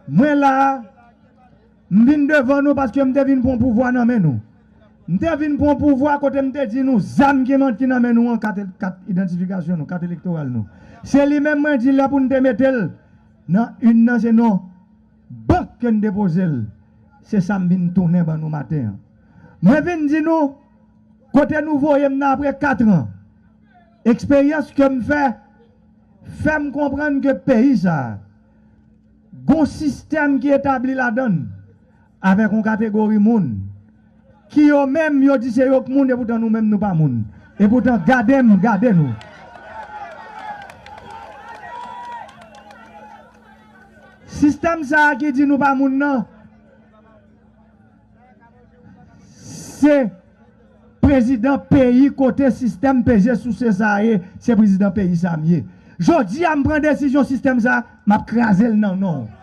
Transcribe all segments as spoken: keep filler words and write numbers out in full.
Mwen la a, m vin devan nou paske m te vin pran pouvwa nan men nou. M te vin pran pouvwa kote m te di nou zam ki nan men nou an, kat, kat idantifikasyon nou, kat elektoral nou. Se li menm mwen di lè pou n te mete l nan inn nan, se non bank ke n depoze l. Se sa m vin tounen ban nou maten an. Mwen vin di nou kote nou voye m nan apre kat an. Eksperyans ke m fè, fè m konprann ke peyi sa a, gon sistèm ki etabli ladan l avèk yon kategori moun ki yo menm yo di se yo k moun, epoutan nou menm nou pa moun. Epoutan gade m, gade nou. Sistèm sa a ki di nou pa moun nan, se prezidan peyi kote sistèm peze souse sa a ye, se prezidan peyi sa a m ye. Jodi a m pran desizyon sistèm sa a, m ap kraze l nan non w.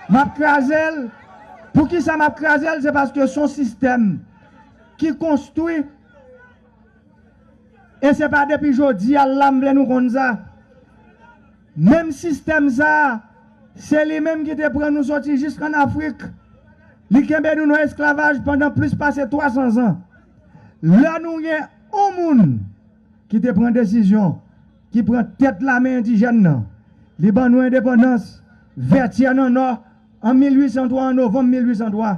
M ap kraze l. Poukisa m ap kraze l? Se paske se yon sistèm ki konstwi. E se pa depi jodi a la m vle nou konn sa. Menm sistèm sa a, se li menm ki te pran nou soti jisk ann Afrik. Li kenbe nou nan esklavaj pandan plis pase twa san zan. Lè nou gen yon moun ki te pran desizyon, ki pran tèt lame endijèn nan, li ban nou endepandans, Vètyè nan Nò, an mil uit san twa, an novanm mil uit san twa.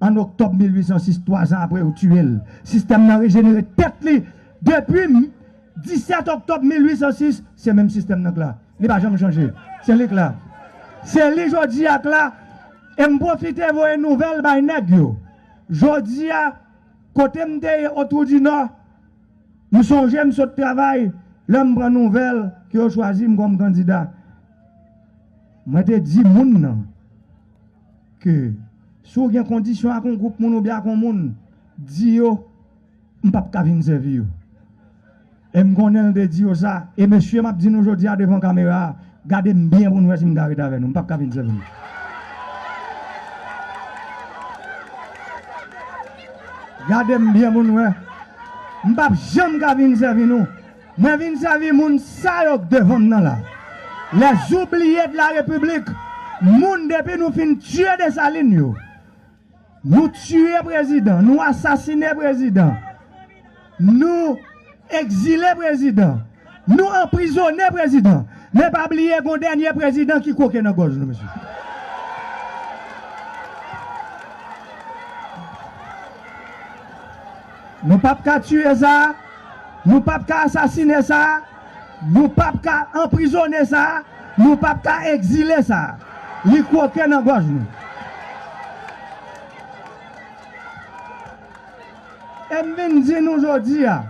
An oktòb mil uit san sis, twa zan apre, yo tiye l. Sistèm nan rejenere tèt li. Depi m-, disèt oktòb mil uit san sis, se menm sistèm nan k la. Li pa janm chanje. Se li k la. Se li jodi a k la. E m pwofite voye nouvèl bay nèg yo. Jodi a, kote m te ye, Otwou di Nò, m sonje m sot travay, lè m pran nouvèl ke yo chwazi m kòm kandida. Mwen te di moun nan ke si w gen kondisyon ak yon gwoup moun oubyen ak yon moun, di yo, m p ap ka vin sèvi yo. E m konnen l te di yo sa, e mesye, m ap di nou jodi a devan kamera a, gade m byen pou n wè si m ka ret avè nou, m p ap ka vin sèvi nou. Gade m byen pou n wè. M p ap janm ka vin sèvi nou. Mwen vin sèvi moun sa yo k devan m nan la. Les oubliés de la République, moun depi nou fin tiye Desalin yo. Nou tiye prezidan, nou asasinen prezidan, nou egzile prezidan, nou anprizone prezidan. Men pa bliye gon dènye prezidan ki kwoke nan gòj nou, mesye. Nou p ap ka tiye sa, nou p ap ka asasine sa, nou p ap ka anprizone sa, nou p ap ka egzile sa. Li kwoke nan gòj nou. E m vin di nou jodi a,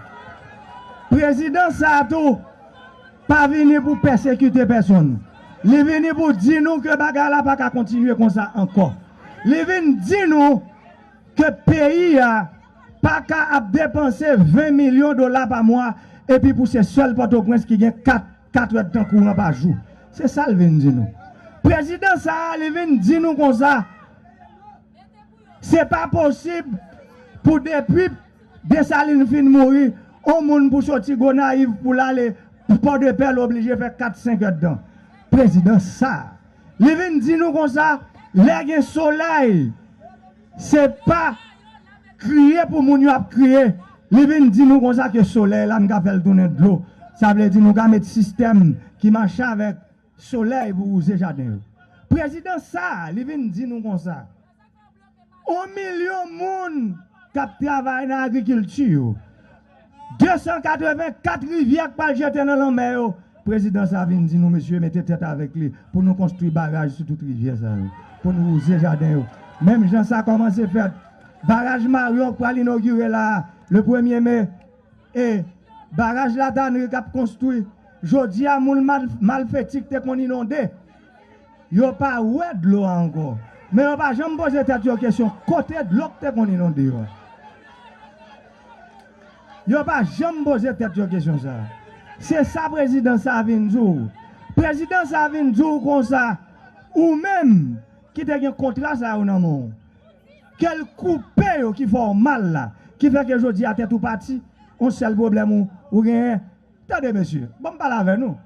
prezidan sa a tou pa vini pou pèsekite pèsonn. Li vini pou di nou ke bagay la pa ka kontinye konsa ankò. Li vin di nou ke peyi a pa ka ap depanse ven milyon dola pa mwa, epi pou se sèl Pòtoprens ki gen kat, kat èdtan kouran pa jou. Se sa l vin di nou. Prezidan sa a, li vin di nou konsa, se pa posib pou depi Desalin fin mouri, on moun pou soti Gonayiv pou l ale Pòdepè, l oblije fè kat, senk èdtan. Prezidan sa a, li vin di nou konsa, lè gen solèy, se pa kriye pou moun yo ap kriye. Li vin di nou konsa ke solèy la, n ka fè l tounen dlo. Sa vle di nou ka met sistèm ki mache avèk solèy pou wouze jaden yo. Prezidan sa a, li vin di nou konsa, on milyon moun k ap travay nan agrikilti yo, de san katreven kat rivyè k pral jete nan lanmè yo. Prezidan sa a vin di nou, mesye, mete tèt avèk li pou nou konstwi baraj sou tout rivyè sa yo, pou nou wouze jaden yo. Menm jan sa kòmanse fèt, baraj Maryon k pral inogire la a, le premye me, e baraj Latanri k ap konstwi. Jodi a, moun mal-, Malfeti k te konn inonde, yo pa wè dlo a ankò. Men yo pa janm poze tèt yo kesyon, kote dlo k te konn inonde yo a? Yo pa janm poze tèt yo kesyon sa a. Se sa prezidan sa a vin di w. Prezidan sa a vin di w konsa, ou menm ki te gen kontra sa yo nan men w, ke l koupe yo ki fè w mal la, ki fè ke jodi a tèt ou pati, yon sèl pwoblèm ou, ou genyen, Tande, mesye, bon, m pale avè nou.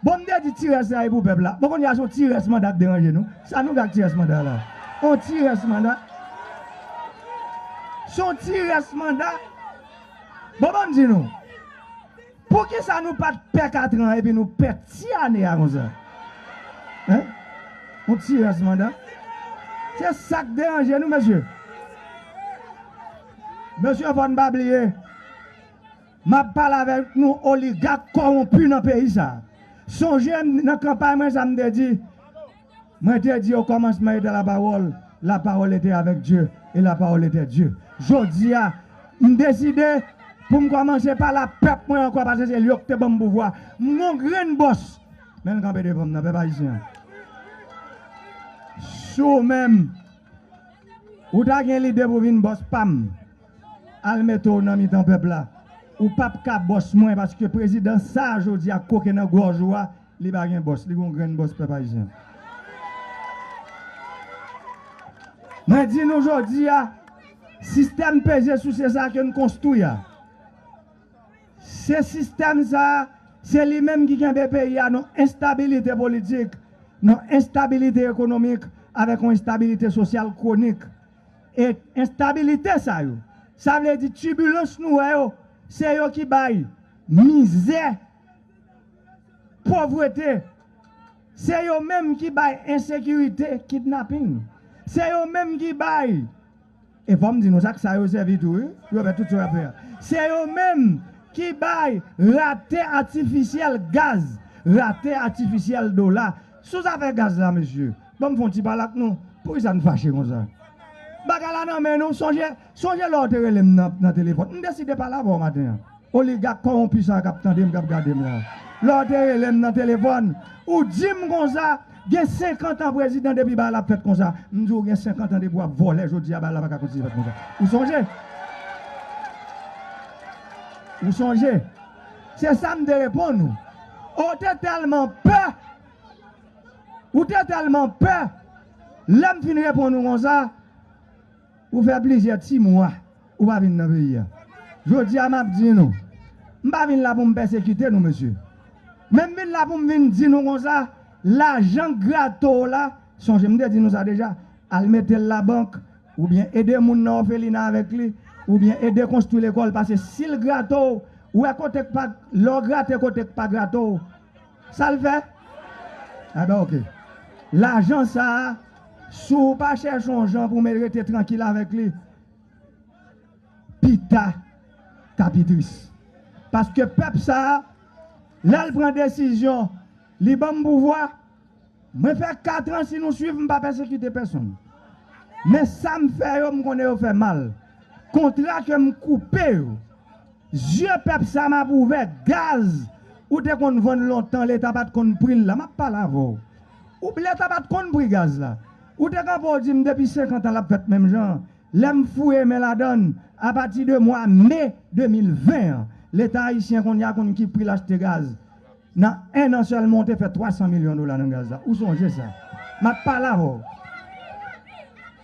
Bon, m te di ti rès la e pou pèp la. Bon, kounye a se yon ti rès manda k deranje nou. Sa nou gen ak ti rès manda la? Yon ti rès manda. Se yon ti rès manda. Bon, ban m di nou. Poukisa nou pa t pè katran epi nou pè ti ane a konsa? Hein? Yon ti rès manda. Se sa k deranje nou, mesye. Mesye, fò n pa bliye. M ap pale avèk nou oligak kòwonpi nan peyi sa. Sonje m nan kanpay mwen sa m te di. Mwen te di, au commencement était la parole, la parole était avec Dieu, et la parole était Dieu. Jodi a, m deside pou m kòmanse pale ak pèp mwen ankò, paske se li yo ki te ban m pouvwa. M gon grenn bòs, men l kanpe devan m nan, pèp ayisyen. Si w menm, ou ta gen lide pou vin bòs pa m, al mete w nan mitan pèp la. Ou p ap ka bòs mwen, paske prezidan sa a jodi a koke nan gòj ou a, li pa gen bòs, li gon grenn bòs pèp ayisyen. Mwen di nou jodi a, sistèm peze souse sa a ke n konstwi a, se sistèm sa a, se li menm ki kenbe peyi a nan enstabilite politik, nan enstabilite ekonomik, avèk yon enstabilite sosyal kwonik. E enstabilite sa yo, sa vle di tibilans nou wè yo, se yo ki bay mizè, povrete. Se yo menm ki bay ensekirite, kidnaping. Se yo menm ki bay, e fò m di nou sa, k sa yo sèvi tou, wi. Yo fè tout sa yo ap fè a. Se yo menm ki bay rate atifisyèl gaz, rate atifisyèl dola. Sou zafè gaz la, mesye, ban m fè yon ti pale ak nou. Poukisa n fache konsa? Bagay la nan men nou. Sonje, sonje lè w te rele m nan, nan telefòn. M deside pale avè w maten an. Oligak kòwonpi sa k ap tande m, k ap gade m la. Lè w te rele m nan telefòn, ou di m konsa, gen senkant an prezidan depi bagay la ap fèt konsa. M di w gen senkant an depi w ap vòlè, jodi a bagay la pa ka kontinye fèt konsa. Ou sonje? Ou sonje? Se sa m te reponn ou. Ou te tèlman pè, ou te tèlman pè, lè m fin reponn ou konsa, ou fè plizyè ti mwa, ou pa vin nan peyi a. Jodi a, m ap di nou, m pa vin la pou m pèsekite nou, mesye. Men m vin la pou m vin di nou konsa, lajan grato w la, sonje m te di nou sa deja, al mete l labank, oubyen ede moun nan òfelina avèk li, oubyen ede konstwi lekòl, paske si l grato w, ou wè kote k pa, lè w grate kote k pa grato w, sa l fè? Enben, oke. Lajan sa a, si w pa chèche yon jan pou w rete trankil avèk li, pita k ap pi tris. Paske pèp sa a, lè l pran desizyon, li ban m pouvwa, mwen fè kat an, si nou swiv, m pa pèsekite pèsonn. Men sa m fè yo, m konnen yo fè mal. Kontra ke m koupe yo, zye pèp sa m ap ouvè, gaz, ou te konn vann lontan, Leta pa t konn pri l la, m ap pale avè w. Ou, Leta pa t konn pri gaz la. Ou te kanpe w di m depi senkant an l ap fèt menm jan an. Lè m foure men ladan l, apati de mwa me de mil ven an, Leta ayisyen kounye a konn ki pri l achte gaz. Nan en an sèlman, w te fè twa san milyon dola nan gaz la. Ou sonje sa? M ap pale avè w.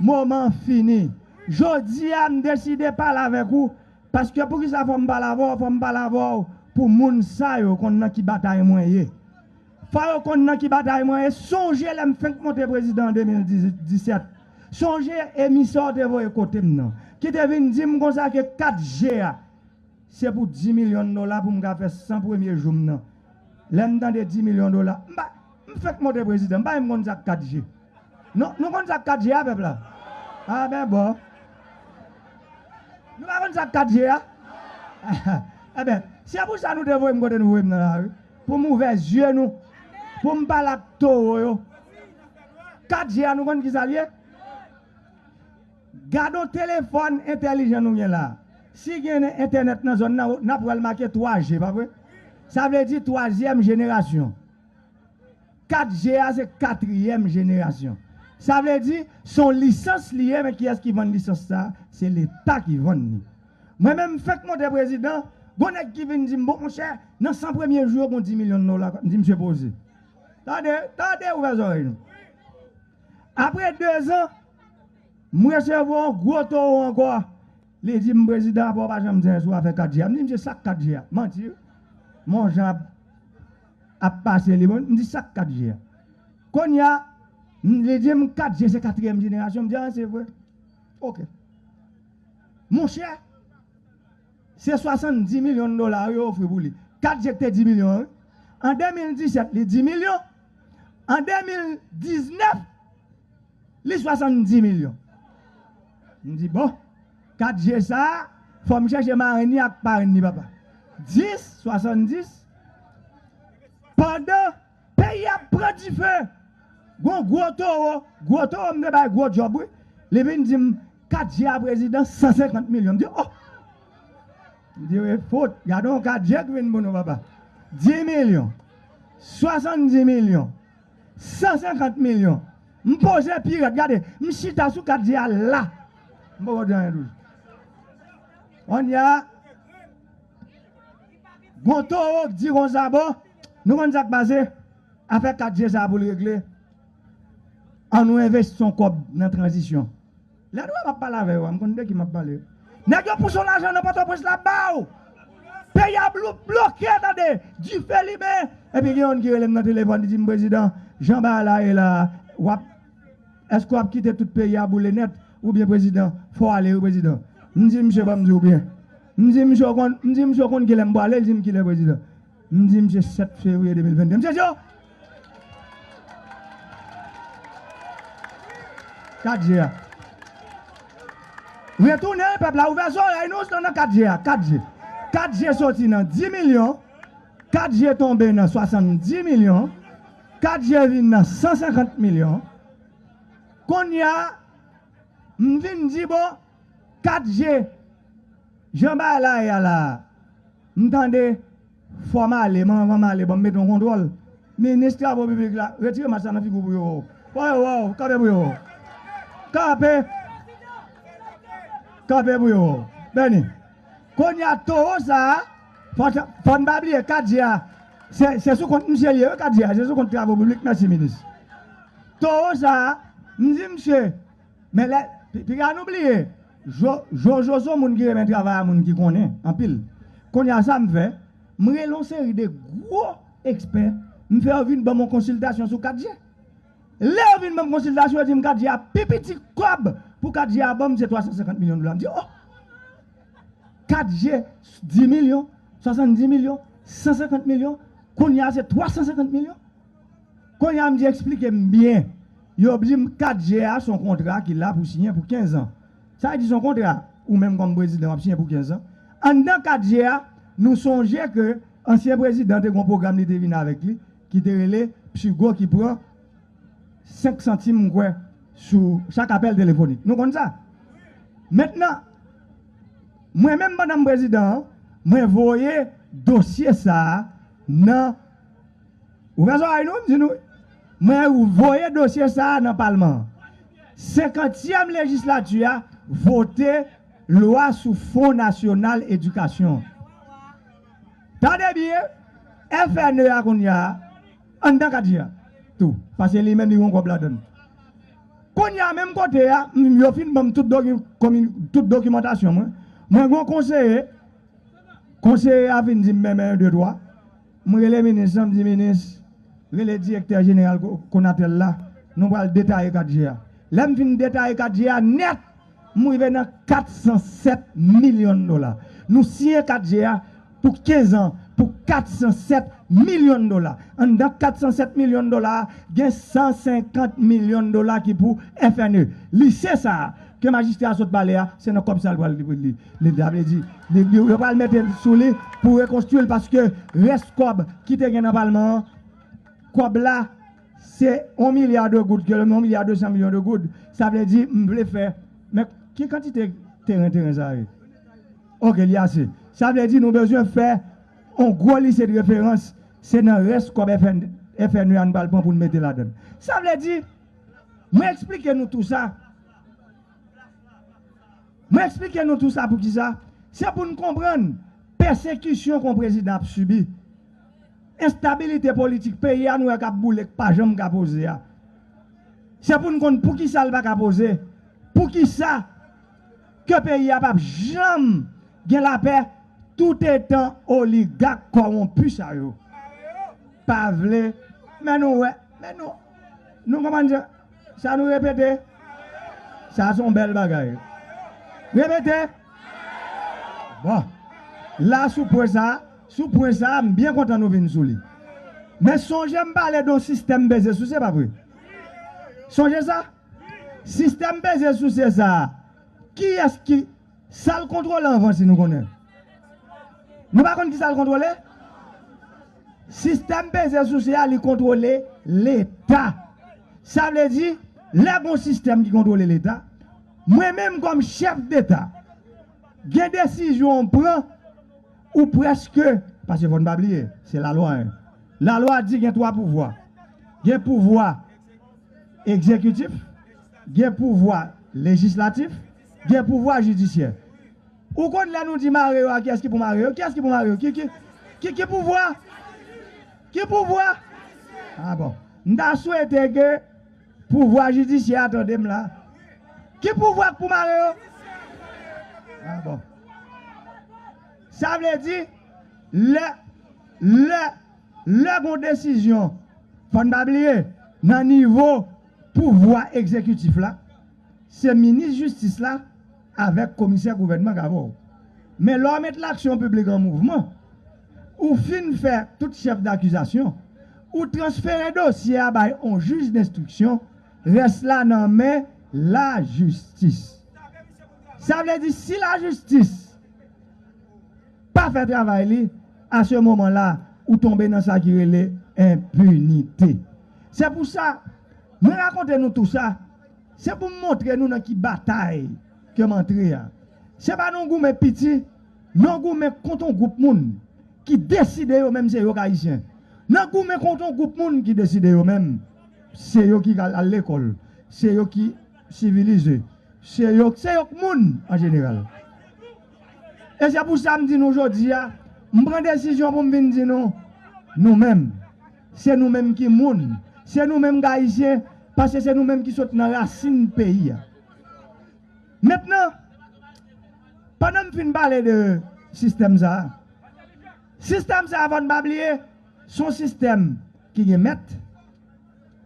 Moman an fini. Jodi a, m deside pale avèk ou. Paske poukisa fò m pale avè w? Fò m pale avè w pou moun sa yo konn nan ki batay mwen ye. Fò yo konn nan ki batay mwen ye. Sonje lè m fenk monte prezidan an de mil disèt. Sonje emisè w te voye kote m nan, ki te vin di m konsa ke kat G a, se pou dis milyon dola pou m ka fè san premye jou m nan. Lè m tande dis milyon dola, m pa, m fenk monte prezidan, m pa menm konn sa k kat G. Non, nou konn sa k kat G a, pèp la? A ben bon. Nou pa konn sa k kat G a? Enben, se pou sa nou te voye m kote nou voye m nan la, wi. Pou m ouvè zye nou. Pou m pale ak towo yo. Kat G a, nou konn ki sa l ye? Gade yon telefòn entèlijan nou gen la. Si gen entènèt nan zòn nan, n ap wè l make twa G, pa vre? Sa vle di twazyèm jenerasyon. Kat G a se katriyèm jenerasyon. Sa vle di, se yon lisans li ye, men kiyès ki vann lisans sa a? Se Leta ki vann li. Mwen menm, m fenk monte prezidan, gon nèg ki vin di m, bon, monchè, nan san premye jou yo, gon dis milyon dola. M di, misye poze. Tande, tande, ouvè zòrèy nou. Apre dezan, m resevwa yon gwo towo ankò. Li di m, prezidan, apa w pa janm di anyen sou afè kat G a? M di, misye, sa k kat G a? Manti, wi. Monjan ap, ap pase li. Bon, m di, "Sa k kat G a?" Kounye a, m, li di m, "Kat G se katriyèm jenerasyon." M di, "A, se vre." Ok. Monchè, se swasanndis milyon dola yo ofri pou li. Kat G te di milyon, wi. An de mil disèt, li di milyon. An de mil diznèf, li swasanndis milyon. M di, "Bon, kat G sa a, fò m chèche marenn li ak parenn li, papa." Dis, swasanndis, pandan peyi a ap pran dife, gon gwo towo, gwo towo m te bay gwo djòb, wi. Li vin di m, "Kat G a prezidan, san senkant milyon." M di, "Oh!" M di, "Wi, fout, gade yon kat G ki vin pou nou, papa." Dis milyon, swasanndis milyon, san senkant milyon. M poze pi rèd, gade, m chita sou kat G a la. M poko di anyen toujou. Kounye a, gon towo k di konsa, "Bon, nou konn sa k pase, afè kat G sa a pou l regle, an nou envesti yon kòb nan tranzisyon." Lè nou wè m ap pale avè yo a, m konn de ki m ap pale. Nèg yo pouse yon lajan nan Pòtoprens la ba w. Peyi a blou-, bloke, tande. Dife limen. Epi gen youn ki rele m nan telefòn, li di m, "Prezidan, jan bagay la ye la, w ap, èske w ap kite tout peyi a boule nèt? Oubyen, prezidan, fò w ale, wi, prezidan." M di, "Misye, ban m di w byen." M di, "Misye, w konn, m di, misye, w konn kilè m pwale?" Li di m, "Kilè, prezidan?" M di, "Misye, sèt fevriye de mil venn de." Misye di, "Oh!" Kat G a. Retounen, pèp la, ouvè zòrèy nou, se nan kat G a, kat G. Kat G soti nan dis milyon, kat G tonbe nan swasanndis milyon, kat G vin nan san senkant milyon. Kounye a, m vin di, "Bon, kat G, jan bagay la ye a la a, m tande fò m ale, men anvan m ale, ban m mete yon kontwòl." Minis Travo Piblik la, retire mas la nan figi w pou yo wè w. Fò yo wè w, kanpe pou yo wè w. Kanpe. Kanpe pou yo wè w. Beni. Kounye a, towo sa a, fò, fò n pa bliye, kat G a, se, se sou kont misye l ye, wi, kat G a, se sou kont Travo Piblik, mèsi, minis. Towo sa a, m di misye, men lè, pi-, piga nou bliye, Jo-, Jojo se yon moun ki renmen travay a moun ki konnen anpil. Kounye a, sa m fè, m rele yon seri de gwo ekspè, m fè yo vin ban m yon konsiltasyon sou kat G. Lè yo vin ban m konsiltasyon, yo di m kat G a pi piti kòb pou kat G a ban m se twa san senkant milyon dola. M di, "Oh!" Kat G, dis milyon, swasanndis milyon, san senkant milyon, kounye a se twa san senkant milyon. Kounye a m di, "Eksplike m byen." Yo di m kat G a se yon kontra ki la pou siyen pou kenz an. Sa vle di se yon kontra, ou menm kòm prezidan w ap siyen pou kenz an. Anndan kat G a, nou sonje ke ansyen prezidan te gen yon pwogram li te vin avèk li, ki te rele Psigo ki pran senk santim, m kwè, sou chak apèl telefonik. Nou konn sa? Mentnan, mwen menm pandan m prezidan an, mwen voye dosye sa a nan, ouvè zòrèy nou, m di nou, mwen voye dosye sa a nan palman an. Senkantyèm lejislati a vote lwa sou Fon Nasyonal Edikasyon. Tande byen, F N E a kounye a, anndan kat G a tou, paske li menm li gen yon kòb ladan l. Kounye a, menm kote a, m, yo fin ban m tout doki-, komi-, tout dokimantasyon mwen. Mwen gen yon konseye, konseye a fin di m, "Men, men, de, twa." M rele minis lan, m di, "Minis, rele direktè jeneral Ko-, Konatel la, nou pral detaye kat G a." Lè m fin detaye kat G a nèt, m rive nan kat san sèt milyon dola. Nou siyen kat G a pou kenz an, pou kat san sèt milyon dola. Anndan kat san sèt milyon dola a, gen san senkant milyon dola ki pou F N E. Lise sa a, ke majistra a sot pale a, se nan kòb sa a l pral li, li, li, sa vle di, li, li, yo pral mete l sou li pou rekonstwi l, paske rès kòb ki te gen nan palman an, kòb la, se yon milya de goud, ke yon milya de san milyon de goud. Sa vle di, m vle fè, men ki kantite teren, teren sa ye? Ok, li ase. Sa vle di, nou bezwen fè yon gwo lise de referans, se nan rès kòb F N, F N E a nou pral pran pou n mete ladan l. Sa vle di, mwen eksplike nou tou sa. Mwen eksplike nou tou sa poukisa. Se pou n konprann pèsekisyon ke yon prezidan ap sibi. Enstabilite politik peyi a nou wè k ap boule, k pa janm ka poze a. Se pou n konn poukisa l pa ka poze. Poukisa ke peyi a p ap janm gen lapè Toutetan oligak kòwonpi sa yo pa vle, men nou wè, men nou, nou kòmanse, sa nou repete, sa se yon bèl bagay. Repete. Bon, la sou pwen sa, sou pwen sa, m byen kontan nou vin sou li. Men sonje m pale de yon sistèm peze souse, pa vre? Sonje sa? Sistèm peze souse sa, kiyès ki, sa l kontwole anvan, si nou konnen? Nou pa konn ki sa l kontwole? Sistèm peze souse a, li kontwole Leta. Sa vle di, lè gon sistèm ki kontwole Leta, mwen menm kòm chèf deta, gen desizyon m pran, ou prèske, paske fò n pa bliye, se lalwa, en. Lalwa di gen twa pouvwa. Gen pouvwa egzekitif, gen pouvwa lejislatif, gen pouvwa jidisyè. Ou konn lè nou di mare yo a, kiyès ki pou mare yo? Kiyès ki pou mare yo? Ki, ki, ki, ki pouvwa? Ki pouvwa? Ah bon. M ta swete ke pouvwa jidisyè a tande m la. Ki pouvwa k pou mare yo? Ah bon. Sa vle di, lè, lè, lè gon desizyon, fò n pa bliye, nan nivo pouvwa egzekitif la, se minis jistis la avèk komisè gouvènman k avè w. Men lè w met laksyon piblik an mouvman, ou fin fè tout chèf dakizasyon, ou transfere dosye a bay on jij denstriksyon, rès la nan men lajistis. Sa vle di, si lajistis pa fè travay li, a se moman la, ou tonbe nan sa ki rele enpinite. Se pou sa, mwen rakonte nou tou sa, se pou m montre nou nan ki batay ke m antre a. Se pa nan goumen piti, nan goumen kont on gwoup moun ki deside yo menm se yo k Ayisyen. Nan goumen kont on gwoup moun ki deside yo menm se yo ki al, al lekòl, se yo ki sivilize, se yo, se yo k moun an jeneral. E se pou sa m di nou jodi a, m pran desizyon pou m vin di nou, nou menm, se nou menm ki moun, se nou menm k Ayisyen, paske se nou menm ki sot nan rasin peyi a. Mentnan, pandan m fin pale de sistèm sa a, sistèm sa a, fò n pa bliye, se yon sistèm ki gen mèt,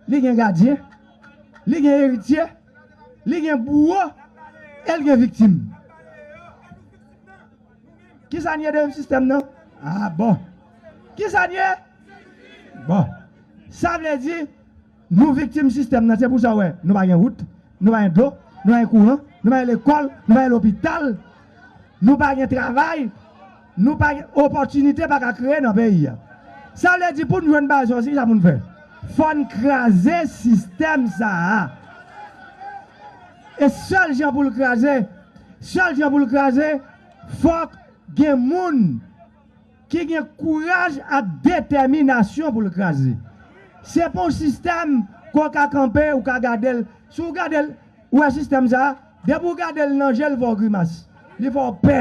li gen gadyen, li gen eritye, li gen bouwo, e l gen viktim. Kisa n ye de sistèm nan? Ah bon. Kisa n ye? Bon. Sa vle di, nou viktim sistèm nan. Se pou sa w wè, nou pa gen wout, nou pa gen dlo, nou pa gen kouran, nou pa gen lekòl, nou pa gen lopital, nou pa gen travay, nou pa gen opòtinite pa ka kreye nan peyi a. Sa vle di pou n jwenn bagay sa yo, se kisa pou n fè? Fò n kraze sistèm sa a. E sèl jan pou l kraze, sèl jan pou l kraze, fòk gen moun ki gen kouraj ak detèminasyon pou l kraze. Se pa yon sistèm ke w ka kanpe, ou ka gade l. Si w gade l, ou wè sistèm sa a, depi w gade l nan je l fè w grimas. Li fè w pè.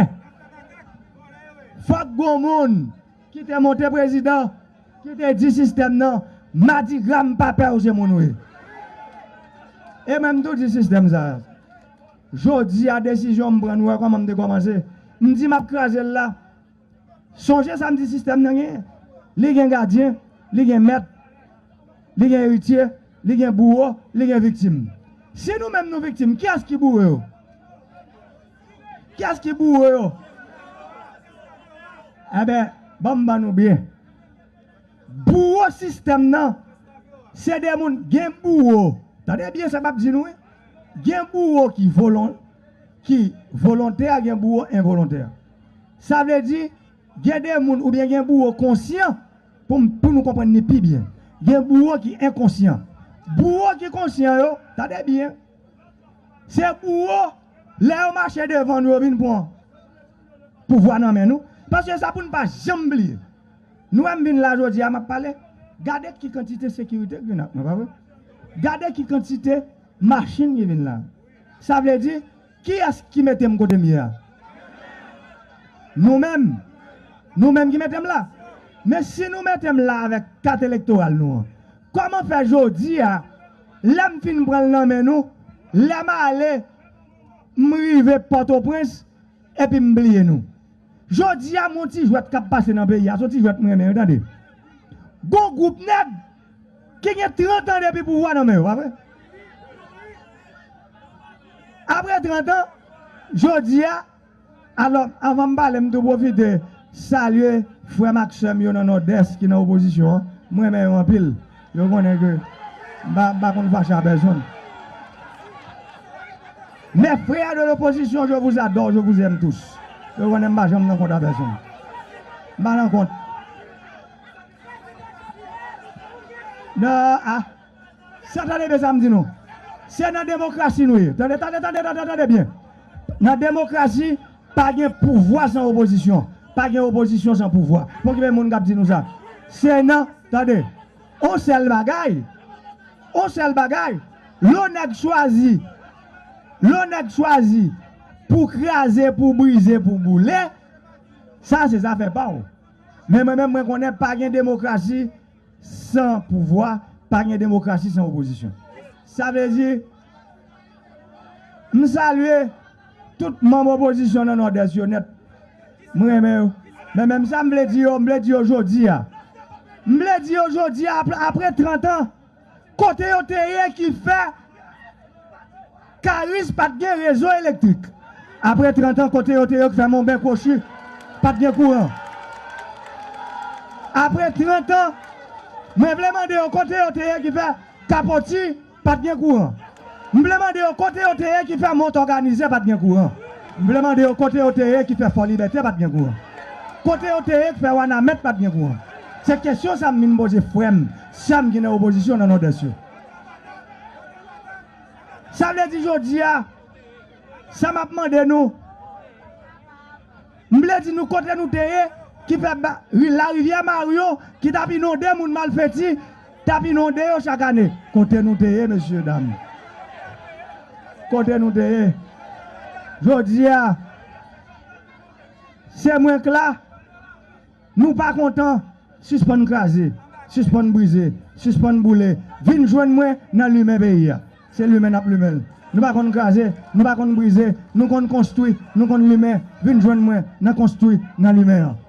Fòk gon moun ki te monte prezidan, ki te di sistèm nan, madigra m pa pè w, se moun ou ye. E mwen m tou di sistèm sa a. Jodi a, desizyon m pran, nou wè kòman m te kòmanse. M di m ap kraze l la. Sonje sa m di sistèm nan genyen. Li gen gadyen, li gen mèt, li gen eritye, li gen bouwo, li gen viktim. Si nou menm nou viktim, kiyès ki bouwo yo? Kiyès ki bouwo yo? Enben, ban m ban nou byen. Bouwo sistèm nan, se de moun, gen bouwo. Tande byen sa m ap di nou, wi. Gen bouwo ki volon, ki volontè, gen bouwo envolontè. Sa vle di, gen de moun oubyen gen bouwo konsyan, pou m, pou nou konprann li pi byen. Gen bouwo ki enkonsyan. Bouwo ki konsyan yo, tande byen, se bouwo, lè yo mache devan nou, yo vin pran pouvwa nan men nou. Paske sa pou n pa janm bliye. Nou wè m vin la jodi a, m ap pale. Gade ki kantite sekirite ki vin ak mwen, pa vre? Gade ki kantite machin ki vin la. Sa vle di, kiyès ki mete m kote m ye a? Nou menm. Nou menm ki mete m la. Men si nou mete m la avèk kat elektoral nou an, kòman fè jodi a, lè m fin pran l nan men nou, lè m ale, m rive Pòtoprens, epi m bliye nou? Jodi a, m yon ti jwèt k ap pase nan peyi a, se yon ti jwèt m renmen, wi, tande. Gon gwoup nèg ki gen trant an depi pouvwa nan men yo, pa vre? Apre trant an, jodi a, alò, anvan m pale, m tou pwofite salye frè m ak sè m yo nan Nòdès ki nan opozisyon an. M renmen yo anpil. Yo konnen ke m pa, m pa konn fache a pèsonn. Mes frères de l'opposition, je vous adore, je vous aime tous. Yo konnen m pa janm nan kont a pèsonn. M pa nan kont. Non, a. Sa tande byen sa m di nou. Se nan demokrasi nou ye. Tande, tande, tande, tande, tande byen. Nan demokrasi, pa gen pouvwa san opozisyon. Pa gen opozisyon san pouvwa. Pokipe moun k ap di nou sa. Se nan, tande, on sèl bagay. On sèl bagay. Lè yon nèg chwazi, lè yon nèg chwazi pou kraze, pou brize, pou boule, sa se zafè pa w. Men mwen menm, mwen konnen pa gen demokrasi san pouvwa, pa gen demokrasi san opozisyon. Sa vle di, m salye tout manm opozisyon nan Nòdès yo nèt. M renmen yo. Men menm sa m vle di yo, m vle di yo jodi a. M vle di yo jodi a, apre, apre trant an, kote yo te ye ki fè Karis pa t gen rezo elektrik. Apre trant an, kote yo te ye ki fè Monben Kwochi pa t gen kouran. Apre trant an, mwen vle mande yo kote yo te ye ki fè Kapoti pa t gen kouran. M vle mande yo kote yo te ye ki fè Mont Òganizè pa t gen kouran. M vle mande yo kote yo te ye ki fè Fò Libète pa t gen kouran. Kote yo te ye ki fè Wanament pa t gen kouran. Se kesyon sa m vin poze frè m, sè m ki nan opozisyon nan Nòdès yo. Sa vle di jodi a, sa m ap mande nou, m vle di nou kote nou te ye, ki fè ba, ri, larivyè Mario, ki t ap inonde moun Malfeti, t ap inonde yo chak ane. Kote nou te ye, mesye dam? Kote nou te ye? Jodi a, se mwen k la. Nou pa kontan, sispann kraze, sispann brize, sispann boule. Vin jwenn mwen nan limen peyi a. Se limen n ap limen l. Nou pa konn kraze, nou pa konn brize, nou konn konstwi, nou konn limen. Vin jwenn mwen nan konstwi, nan limen an.